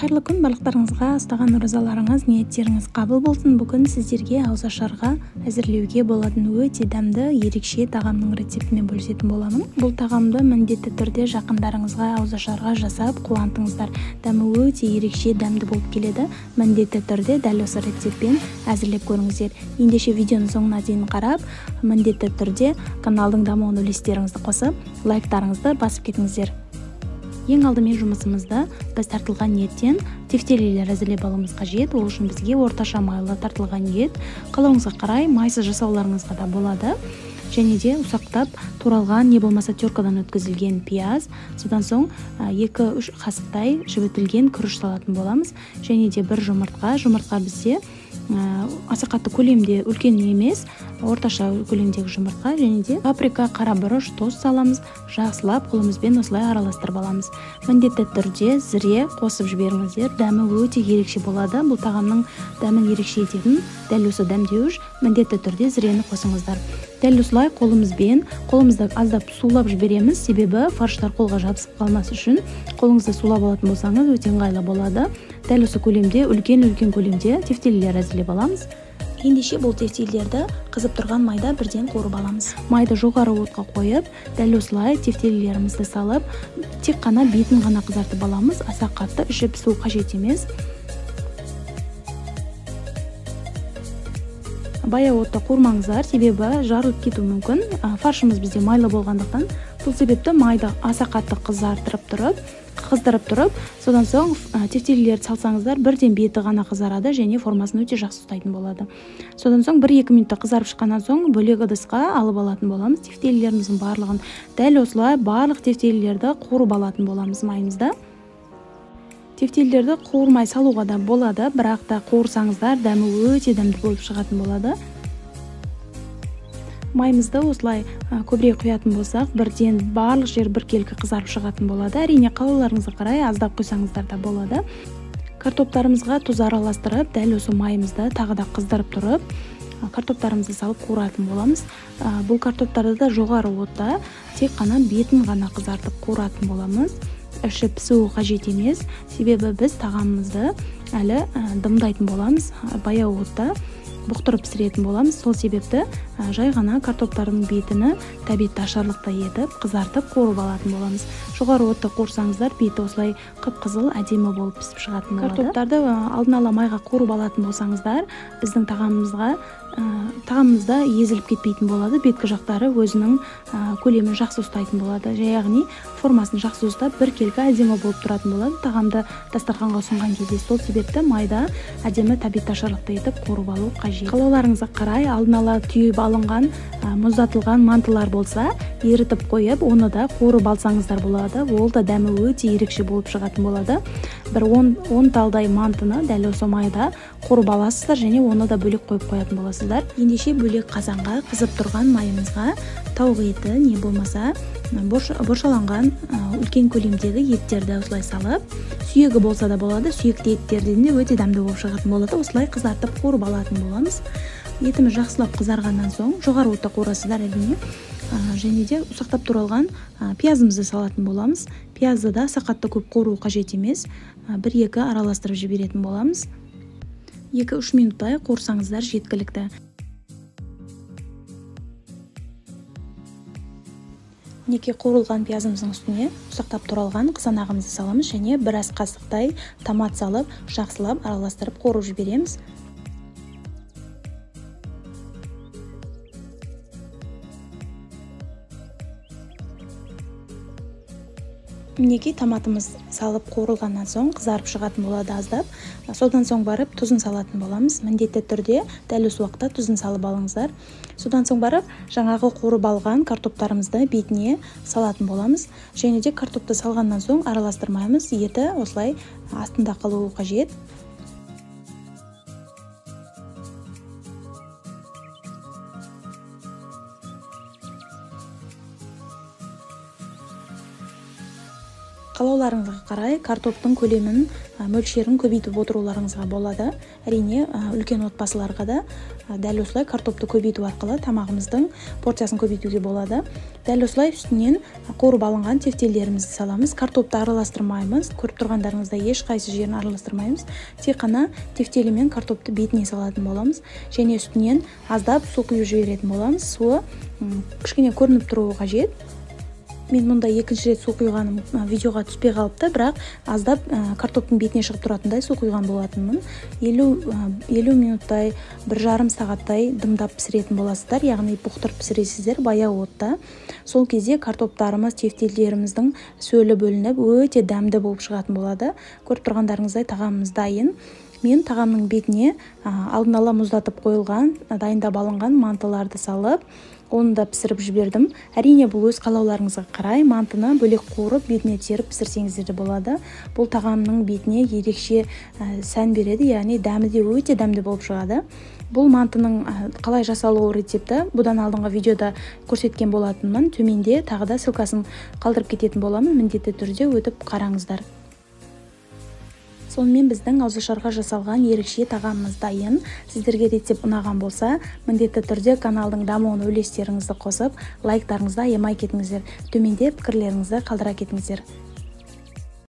Қайырлы күн барлықтарыңызға, ұстаған оразаларыңыз, ниеттеріңіз қабыл болсын. Бүгін сіздерге ауызашарға әзірлеуге болатын өте дәмді, ерекше тағамның рецептімен бөлісетін боламын. Бұл тағамды міндетті түрде жақындарыңызға ауызашарға жасап қуантыңыздар. Дәмі өте ерекше дәмді болып келеді. Міндетті түрде дәл осы рецептпен әзірлеп көріңіздер. Ендеше видеоның соңына дейін қарап, міндетті түрде каналдың дамуына үлестеріңізді қосып, лайктарыңызды басып кетіңіздер. Ең алдымен жұмысымызды біз тартылған еттен тефтелилер әзірлеп алуымыз қажет. Ол үшін бізге орташа майлы тартылған ет, қалауыңызға қарай майсыз жасауларыңызға да болады. Және де ұсақтап туралған, не болмаса теркадан өткізілген пияз, содан соң 2-3 қасықтай жібітілген күріш салатын боламыз. Және де бір жұмыртқа. Жұмыртқа бізде аса қатты көлемде үлкен емес, орташа көлемдегі жұмыртқа. Және де паприка, қара бұрыш, тұз саламыз. Жақсылап қолымызбен осылай араластырып аламыз. Міндетті түрде зіре қосып жіберіңіздер. Дәмі өте ерекше болады. Бұл тағамның дәмін ерекше ететін дәл осы дәмдеуіш. Міндетті түрде зірені қосыңыздар. Дәл осылай қолымызбен, қолымызды аздап сулап жібереміз, себебі фарштар қолға жабысып қалмас үшін қолыңызды сулап алатын болсаңыз өте ыңғайлы болады. Дәл осы көлемде, үлкен-үлкен көлемде тефтелилер әзірлеп аламыз. Ендеше бұл тефтелилерді қызып тұрған майда бірден қуырып аламыз. Майды жоғары отқа қойып, дәл осылай тефтелилерімізді салып, тек қана бетін ғана қызартып аламыз. Аса қатты іші пісу қажет емес. Баяу отта қуырмаңыздар, себебі жарылып кетуі мүмкін. Фаршымыз бізде майлы болғандықтан, сол себепті майды аса қатты қыздырып тұрып, содан соң тефтелилерді салсаңыздар, бірден беті ғана қызарады және формасын өте жақсы ұстайтын болады. Содан соң 1-2 минутта қызарып шыққаннан соң бөлек ыдысқа алып алатын боламыз тефтелилеріміздің барлығын. Дәл осылай барлық тефтелилерді қуырып алатын боламыз майымызда. Тефтелилерді қуырмай салуға да болады, бірақ та қуырсаңыздар дәмі өте дәмді болып шығатын болады. Майымызды осылай көбірек құятын болсақ, бірден барлық жер біркелкі қызарып шығатын болады. Әрине қалауларыңызға қарай аздап құйсаңыздар да болады. Картоптарымызға тұз араластырып, дәл осы майымызды тағы да қыздырып тұрып, картоптарымызды салып қуыратын боламыз. Бұл картоптарды да жоғары отта тек қана бетін ғана қызартып қуыратын боламыз. Іші пісуі қажет емес, себебі біз тағамымызды әлі дымдайтын боламыз, баяу отта бұқтырып пісіретін боламыз. Сол себепті жай ғана картоптардың бетіні тәбетті ашарлықтай етіп қызартып қуырып алатын боламыз. Жоғары отта қуырсаңыздар беті осылай қып-қызыл әдемі болып пісіп шығатын болады. Картоптарды алдын ала майға қуырып алатын болсаңыздар, біздің тағамымызда езіліп кетпейтін болады. Беткі жақтары өзінің көлемін жақсы ұстайтын болады, яғни формасын жақсы ұстап біркелкі әдемі болып тұратын болады тағамды дастарханға ұсынған кезде. Сол себепті майда әдемі тәбетті ашарлықтай етіп қуырып алу қажет. Қалауларыңызға қарай алдын ала түйіп алынған мұздатылған мантылар болса, ерітіп қойып, оны да қуырып алсаңыздар болады. Ол да дәмі өте ерекше болып шығатын болады. Бір 10 талдай мантыны дәл осы майда қуырып аласыздар және оны да бөлек қойып қоятын боласыздар. Ендеше бөлек қазанға қызып тұрған майымызға тауық еті, не болмаса боршаланған үлкен көлемдегі еттерді осылай салып, сүйегі болса да болады, сүйекті еттерден де өте дәмді болып шығатын болады. Осылай қызартып қуырып алатын боламыз. Етіміз жақсылап қызарғаннан соң жоғары отта қуырасыздар әрине. Және де ұсақтап туралған пиязымызды салатын боламыз. Пиязды да аса қатты көп қуыру қажет емес, 1-2 араластырып жіберетін боламыз. 2-3 минуттай қуырсаңыздар жеткілікті. Мінекей қуырылған пиязымыздың үстіне ұсақтап туралған қызанағымызды саламыз және біраз қасықтай томат салып, жақсылап араластырып қуырып жібереміз. Мінекей томатымыз салып қуырылғаннан соң қызарып шығатын болады аздап. Содан соң барып тұзын салатын боламыз. Міндетті түрде дәл осы уақытта тұзын салып алыңыздар. Содан соң барып жаңағы қуырып алған картоптарымызды бетіне салатын боламыз. Және де картопты салғаннан соң араластырмаймыз, еті осылай астында қалуы қажет. Қалауларыңызға қарай картоптың көлемін, мөлшерін көбейтіп отыруларыңызға болады. Әрине, үлкен отбасыларға да дәл осылай картопты көбейту арқылы тамағымыздың порциясын көбейтуге болады. Дәл осылай үстінен қуырып алынған тефтелерімізді саламыз. Картопты араластырмаймыз. Көріп тұрғандарыңыздай ешқайсы жерін араластырмаймыз. Тек қана тефтелі мен картопты бетіне салатын боламыз. Және үстінен аздап су құйып жіберетін боламыз. Суы кішкене көрініп тұруы қажет. Мен мұнда екінші рет су құйғаным видеоға түспей қалыпты, бірақ аздап картоптың бетіне шығып тұратындай су құйған болатынмын. 50 минуттай, 1,5 сағаттай дымдап пісіретін боласыздар, яғни бұқтырып пісіресіздер баяу отта. Сол кезде картоптарымыз, тефтелеріміздің сөлі бөлініп, өте дәмді болып шығатын болады. Көріп тұрғандарыңыздай тағамымыз дайын. Мен тағамның бетіне алдын ала мұздатып қойылған, дайындап алынған мантыларды салып, оны да пісіріп жібердім. Әрине, бұл өз қалауларыңызға қарай, мантыны бөлек қуырып, бетіне теріп пісірсеңіздер де болады. Бұл тағамның бетіне ерекше сән береді, яғни дәмі де өте дәмді болып шығады. Бұл мантының қалай жасалуы рецепті бұдан алдыңғы видеода көрсеткен болатынмын. Төменде тағы да ссылкасын қалдырып кететін боламын, міндетті түрде өтіп қараңыздар. Сонымен біздің ауызашарға жасалған ерекше тағамымыз дайын. Сіздерге рецепт ұнаған болса, міндетті түрде каналдың дамуына үлестеріңізді қосып, лайктарыңызды аямай кетіңіздер. Төменде пікірлеріңізді қалдыра кетіңіздер.